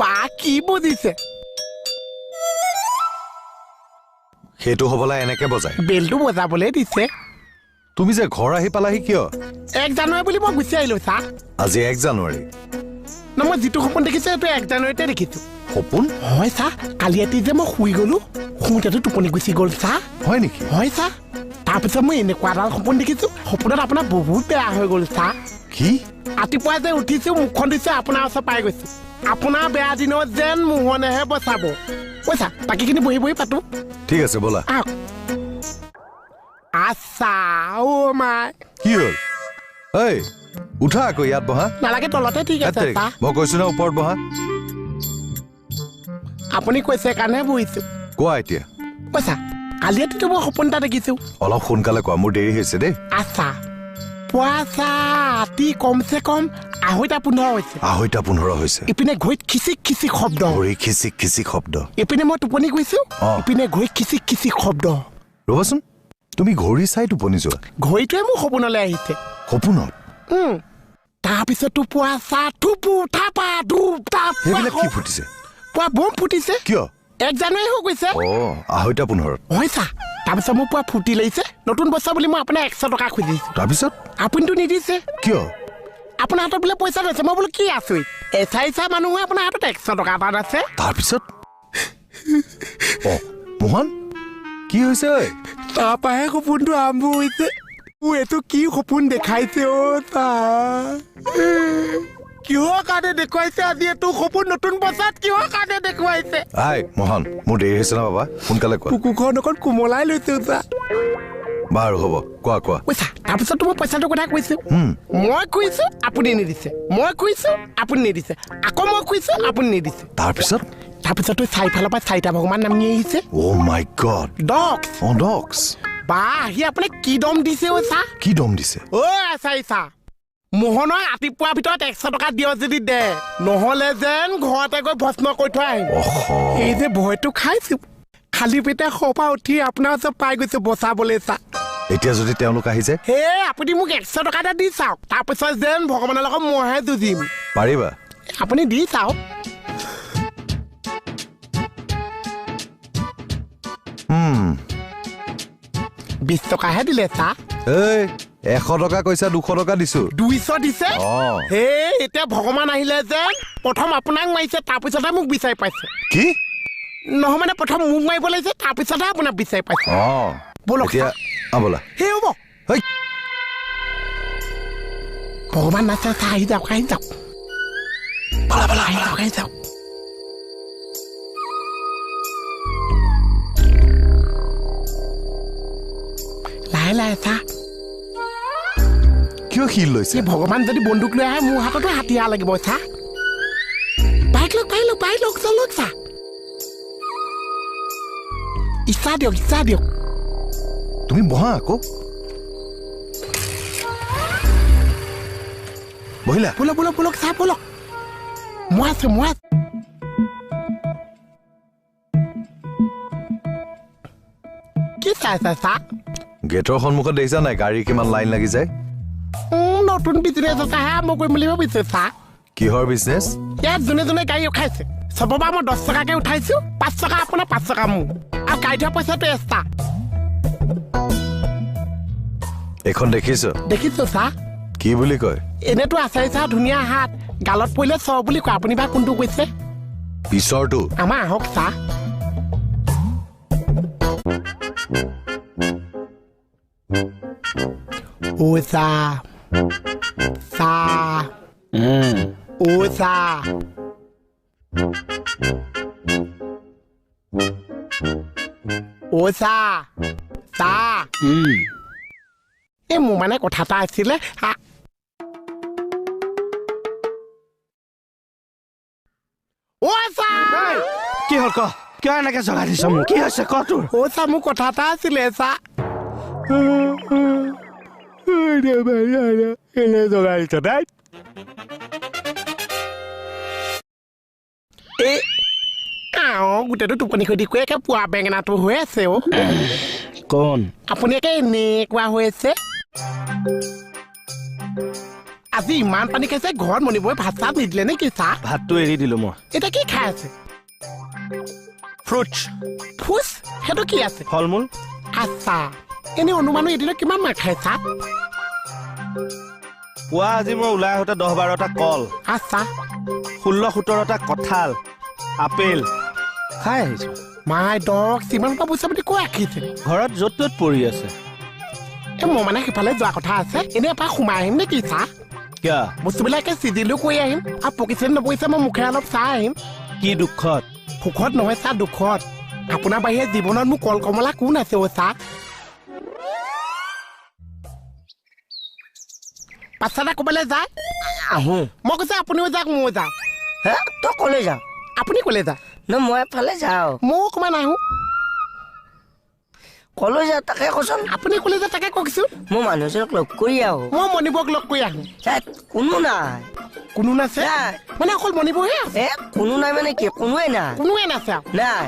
বা কি বুজিছে? সেইটো হ'বলা এনেকে বজায়। বেলটো বজাবলৈ দিছে। তুমি যে ঘৰ আহি পালাহি কিয়? 1 জানুৱাৰী বুলি মই গুচি আহিলো চা। আজি 1 জানুৱাৰী। ন, মই যিটো সপোন দেখিছো সেইটো 1 জানুৱাৰীতে দেখিছো। সপোন? হয় চা, কালি ৰাতি যে মই শুই গলো, শুওঁতেতো টোপনি গুচি গ'ল চা। হয় নেকি? হয় চা। তাৰপিছত মই এনেকুৱা এডাল সপোন দেখিছো, সপোনত আপোনাৰ বহুত বেয়া হৈ গ'ল চা। কি? ৰাতিপুৱা যে উঠিছো, মুখখন দিছো, আপোনাৰ ওচৰত পাই গৈছো। আপোনাৰ বেয়া দিনত যেন মোহনেহে বচাব। কৈছা বাকীখিনি বহি বহি পাতো। ঠিক আছে, ব'লা। আচ্ছা, অ' মাই, কি হ'ল? ঐ উঠা আকৌ, ইয়াত বহা। নালাগে, তলতে ঠিক আছে। মই কৈছো ন ওপৰত বহা। আপুনি কৈছে কাৰণেহে বহিছো। কোৱা এতিয়া। কৈছা কালি ৰাতিটো মই সপোন এটা দেখিছো। অলপ সোনকালে কোৱা, মোৰ দেৰি হৈছে দেই। আচ্ছা, পুৱা চা ৰাতি কমচে কম 2:15 হৈছে। 2:15 হৈছে। ইপিনে ঘড়ীত খিচিক খিচিক শব্দ। ঘড়ী খিচিক খিচিক শব্দ। ইপিনে মই টোপনি গৈছো, ইপিনে ঘড়ীত খিচিক খিচিক শব্দ। ৰ'বাচোন, তুমি ঘড়ী চাই টোপনি যোৱা? ঘড়ীটোৱে মোৰ সপোনলৈ আহিছে। সপোনত? তাৰপিছতো পুৱা চা থুপু থাপা ধূপ তাপ। সেইবিলাক কি ফুটিছে? পুৱা বম ফুটিছে। কিয়? 1 জানুৱাৰী হৈ গৈছে। অ, 2:15। হয় চা। তাৰপিছত মোৰ পুৱা ফূৰ্তি লাগিছে, নতুন বছৰ বুলি মই আপোনাক 100 টকা খুজিছো। তাৰপিছত? আপুনিতো নিদিছে। কিয়? আপোনাৰ হাতত বোলে পইচা লৈছে। মই বোলো কি আছো, এচাই মানুহে আপোনাৰ হাতত 100 টকা এটা আছে। তাৰপিছত? অ মোহন, কি হৈছে? তাৰপৰাহে সপোনটো আৰম্ভ হৈছে। এইটো কি সপোন দেখাইছে অ' চা? কিহৰ কাৰণে দেখুৱাইছে আজি এইটো সপোন? নতুন বছৰত কিহৰ কাৰণে দেখুৱাইছে? আই মোহন, মোৰ দেৰি হৈছে না বাবা, সোনকালে কোৱা। কুকুৰখন অকণ কোমলাই লৈছে চা। বাৰু হ'ব, কোৱা কোৱা। কৈছা তাৰপিছতো মই পইচাটোৰ কথা কৈছো। মই কৈছো আপুনি নিদিছে, মই কৈছো আপুনি নিদিছে, আকৌ মই কৈছো আপুনি নিদিছে। তাৰপিছত? তাৰপিছতো চাৰিফালৰ পৰা 4টা ভগৱান নামি আহিছে। অ' মাই গড। ডগছ। অ ডগছ। বা আহি আপুনি কি দম দিছে অ' চা? কি দম দিছে? অ' আচাৰি চা, মোহনৰ ৰাতিপুৱাৰ ভিতৰত 100 টকা দিয় যদি দে, নহ'লে যেন ঘৰতে গৈ ভস্ম কৰি থৈ আহিম। এই যে ভয়টো খাইছো, খালী পেটে সপা উঠি আপোনাৰ ওচৰত পাই গৈছো বচাবলৈ চা। এতিয়া যদি তেওঁলোক আহি যায়? হে, আপুনি মোক 100 টকা এটা দি চাওক, তাৰপিছত যেন ভগৱানৰ লগত মইহে যুঁজিম। পাৰিবা? আপুনি দি চাওক। বিশ টকাহে দিলে চা। এই 100 টকা কৈছা, 200 টকা দিছো। 200 দিছে? হে, এতিয়া ভগৱান আহিলে যেন প্ৰথম আপোনাক মাৰিছে, তাৰপিছতহে মোক বিচাৰি পাইছে। কি? নহয় মানে প্ৰথম মোক মাৰিব লাগিছে, তাৰপিছতহে আপোনাক বিচাৰি পাইছে। ব'লক ব'লা। সেই হ'ব, ভগৱান নাচা চা, আহি যাওক, আহি যাওক, আহি যাওক, আহি যাওক। লাহে লাহে চা। কিয় শিল লৈছে? ভগৱান যদি বন্দুক লৈ আহে মোৰ হাততো হাতিয়াৰ লাগিব চা। বাইক লওক, বাইক লওক, বাইক লওক, চলক চা। ইচ্ছা দিয়ক, ইচ্ছা দিয়ক। তুমি বহা আকৌ। বহিলা? ব'লক ব'লক ব'লক চা, ব'লক। মই আছো, মই আছো। কি চাই চাই চা? গেটৰ সন্মুখত দেখিছা নাই গাড়ী কিমান লাইন লাগি যায়? নতুন বিজনেছ এটাহে আৰম্ভ কৰিম বুলি ভাবিছো চা। কিহৰ বিজনেছ? ইয়াত যোনে যোনে গাড়ী উঠাইছে চবৰ পৰা মই 10 টকাকে উঠাইছো, 5 টকা আপোনাৰ, 5 টকা মোৰ, আৰু গাড়ী ধোৱা পইচাটো এক্সট্ৰা। এইখন দেখিছ? দেখিছো চা। কি বুলি কয়? এনেতো আচাৰি চা ধুনীয়া হাত, গালত পৰিলে চ বুলি কয়। আপুনি বা কোনটো কৈছে? পিছৰটো। আমাৰ আহক চা। ও চা, চা, ও চা। ও চা, চা। এই মোৰ মানে কথা এটা আছিলে। ও চা। কি হ'ল ক? কিয় এনেকে জগাই দিছ মোক? কি হৈছে ক তোৰ? ও চা, মোৰ কথা এটা আছিলে চা। এনে জগাই দিছ তাই। এই গোটেইটো টোপনি খতি কৰি একে পোৱা বেঙেনাটো হৈ আছে। অ কোন? আপুনি একে এনেকুৱা হৈ আছে। আজি ইমান পানী খাইছে, ঘৰত মণিবই ভাত চাত নিদিলে নে কি? চাহ ভাতটো এৰি দিলো মই। এতিয়া কি খাই আছে? ফ্ৰুটছ। ফুচ সেইটো কি আছে? ফল মূল। আচ্ছা, এনেই অনুমানো এদিনত কিমান মান খাই চাহ? পুৱা আজি মই ওলাই আহোঁতে 10-12টা কল। আচ্ছা। 16-17টা কঁঠাল, আপেল খাই আহিছো। মাই দক, সিমান পইচা পাতি কৈ ৰাখিছে? ঘৰত য'ত ত'ত পৰি আছে। এই মই মানে সিফালে যোৱা কথা আছে, এনেই এপাক সোমাই আহিম নে কি চাহ? কিয়? বস্তুবিলাকে চিজিলো কৰি আহিম, আৰু পকিছে নপকিছে মই মুখেৰে অলপ চাহ আহিম। কি দুখত? সুখত নহয় চাহ, দুখত। আপোনাৰ বাহিৰে জীৱনত মোৰ কল কমলা কোন আছে অ' চাহ? পাছাটা ক'বলৈ যায় আহোঁ। মই কৈছো আপুনিও যাওক, ময়ো যাওঁ। হে, তই ক'লৈ যাওঁ? আপুনি ক'লৈ যা? ন মই এফালে যাওঁ। ময়ো অকণমান আহোঁ। ক'লৈ যাওঁ তাকে কচোন। আপুনি ক'লৈ যা তাকে কওকচোন। মই মানুহজনক লগ কৰি আহোঁ। মই মণিবক লগ কৰি আহোঁ। কোনো নাই। কোনো নাছে? মানে অকল মণিবহে আছে? কোনো নাই মানে কি, কোনোৱে নাই? কোনোৱে নাছে? নাই।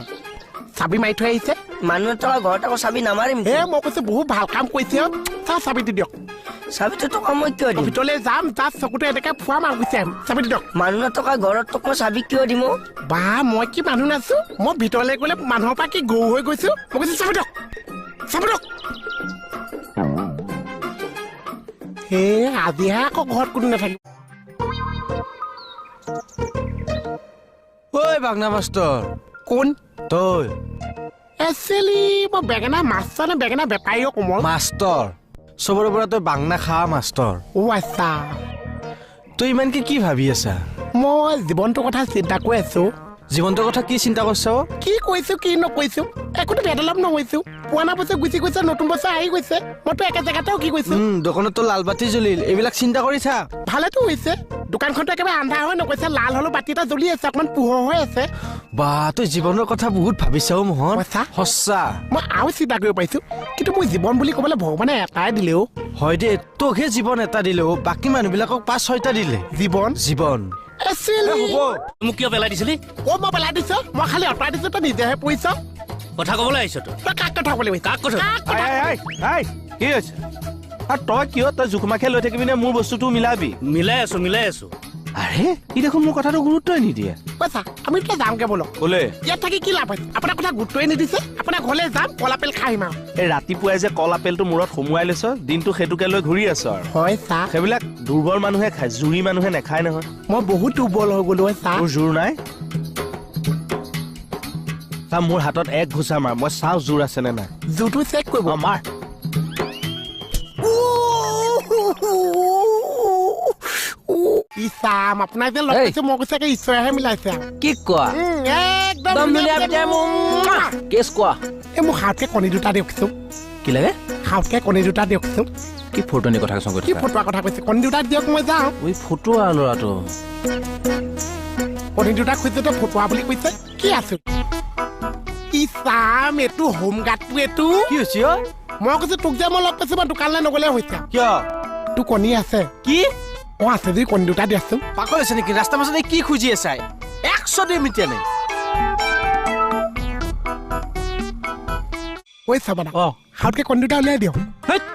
চাবি মাৰি থৈ আহিছে? মানুহ থকা ঘৰত আকৌ চাবি নামাৰিম। এ মই কৈছো বহুত ভাল কাম কৰিছে। চাহ চাবিটো দিয়ক। চাবিটো টকা মই কিয় দিম? ভিতৰলৈ যাম, তাত চকুটো এনেকে ফুৱাম আৰু গুচি আহিম। চাবিটো দিয়ক। মানুহ নথকা ঘৰত তোক মই চাবি কিয় দিম? বা মই কি মানুহ নাছো? মই ভিতৰলৈ গ'লে মানুহৰ পৰা কি গৰু হৈ গৈছো? মই কৈছো চাবি দিয়ক, চাবি দিয়ক। হে আজিহে আকৌ ঘৰত কোনো নাথাকিব। ঐ বাগনা মাষ্টৰ। কোন? তই। একচুৱেলি মই বেঙেনা মাষ্টৰ নে বেঙেনা বেপাৰীও কোমল? মাষ্টৰ। চবৰে পৰা তই বাংনা খা মাষ্টৰ। অ' আচ্ছা, তই ইমানকে কি ভাবি আছা? মই জীৱনটোৰ কথা চিন্তা কৰি আছো। জীৱনটোৰ কথা কি চিন্তা কৰিছ? কি কৈছো কি নকৈছো একোতো ডেভেলপ নহৈছো। পুৰণা বছৰ গুচি গৈছে, নতুন বছৰ আহি গৈছে, মইতো একে জেগাতেও কি কৈছো। দোকানততো লাল বাতি জ্বলিল, এইবিলাক চিন্তা কৰি থাক। ভালেতো হৈছে, দোকানখনতো একেবাৰে আন্ধাৰ হৈ নগৈছে, লাল হলেও বাতি এটা জ্বলি আছে, অকণমান পোহৰ হৈ আছে। বা তই জীৱনৰ কথা বহুত ভাবিছ মোহন। সঁচা মই আৰু চিন্তা কৰিব পাৰিছো, কিন্তু মোৰ জীৱন বুলি ক'বলৈ ভগৱানে এটাই দিলেও। হয় দেই, তোকহে জীৱন এটা দিলেও, বাকী মানুহবিলাকক 5-6টা দিলে। জীৱন জীৱন মোক কিয় পেলাই দিছিলি? অ মই পেলাই দিছ? মই খালি আঁতৰাই দিছো, তই নিজেহে পৰিছ। কথা ক'বলৈ আহিছ তই? তই কাক কথা ক'বলৈ? কাক কথা? কি হৈছে? আৰু তই কিয় তই জোখমাখে লৈ থাকিবি নে মোৰ বস্তুটো মিলাবি? মিলাই আছো, মিলাই আছো। আৰে ই দেখোন মোৰ কথাটো গুৰুত্বই নিদিয়ে। কৈছা আমি এতিয়া যামগে বলক। ক'লে? ইয়াত থাকি কি লাভ হৈছে? আপোনাৰ কথা গুৰুত্বই নিদিছে। আপোনাৰ ঘৰলৈ যাম, কল আপেল খাই আহিম। আৰু এই ৰাতিপুৱাই যে কল আপেলটো মূৰত সুমুৱাই লৈছ, দিনটো সেইটোকে লৈ ঘূৰি আছ আৰু। হয় চা, সেইবিলাক দুৰ্বল মানুহে খায়, জুৰি মানুহে নাখায় নহয়। মই বহুত দুৰ্বল হৈ গ'লো চা। তোৰ জোৰ নাই? চা মোৰ হাতত এক ঘোচা মাৰ, মই চাওঁ জোৰ আছে নে নাই। জোৰটো চেক কৰিব। মাৰ। ইছাম আপোনাক যে লগ পাইছো, মই কৈছে ঈশ্বৰেহে মিলাইছে। কি কোৱা? একদম কেছ কোৱা। এই মোক হাতকে কণী দুটা দিয়কচোন। কি লাগে? হাতকে কণী দুটা দিয়কচোন। কি ফটনি কথা কৈছ? কি ফটোৱা কথা কৈছে? কণী দুটা দিয়ক, মই যাওঁ। ঐ ফটোৱা ল'ৰাটো। কণী দুটা খুজিছে ফটোৱা বুলি কৈছে। কি আছো ইছাম, এইটো হোম গাৰ্ডটো এইটো কি হৈছে? মই কৈছো তোক যে মই লগ পাইছো, মই দোকানলৈ নগ'লে হৈছে। কিয়? তোৰ কণী আছে? কি? অ আছে যদি কণী দুটা দিয়াচোন। পাগল হৈছে নেকি? ৰাস্তাৰ মাজত কি খুজি আছা? 100 দিম এতিয়া নাই। ঐ চাবানা, হাতকে কণী দুটা উলিয়াই দিয়ক।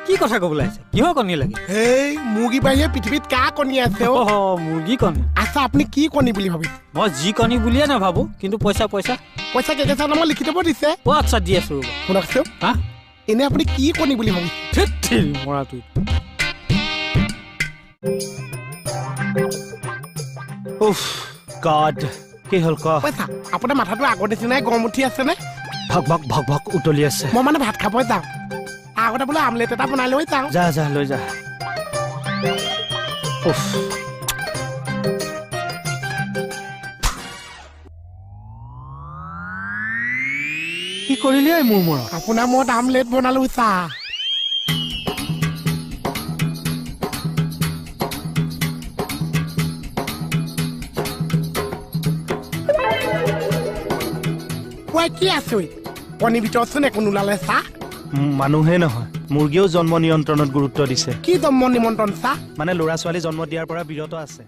কি কথা ক'বলৈ আহিছে? কিহৰ কণী লাগে? এই মুৰ্গী বাহিৰে পৃথিৱীত কাৰ কণী আছে? অ মুৰ্গী কণী। আচ্ছা আপুনি কি কণী বুলি ভাবিছে? মই যি কণী বুলিয়ে নাভাবো, কিন্তু পইচা পইচা পইচা কেইটা মই লিখি থ'ব দিছে। অ আচ্ছা দি আছো ৰ'বা। শুনকচোন, হা এনে আপুনি কি কণী বুলি ভাবিছে? মৰাটো। উফ গড, কি হ'ল ক? পইচা আপোনাৰ মাথাটো আগৰ নিচিনাই গৰম উঠি আছেনে? ভক ভক ভক ভক উতলি আছে। মই মানে ভাত খাব যাওঁ, আগতে বোলে আমলেট এটা বনাই লৈ যাওঁ। যা যা লৈ যা। উফ কি কৰিলি ঐ মোৰ মূৰত? আপোনাৰ মূৰত আমলেট বনালো চাহ। কি আছো কণীৰ ভিতৰতচোন একো নোলালে চাহ। মানুহে নহয়, মুৰ্গীয়েও জন্ম নিয়ন্ত্ৰণত গুৰুত্ব দিছে। কি জন্ম নিমন্ত্ৰণ চাহ? মানে ল'ৰা ছোৱালী জন্ম দিয়াৰ পৰা বিৰত আছে।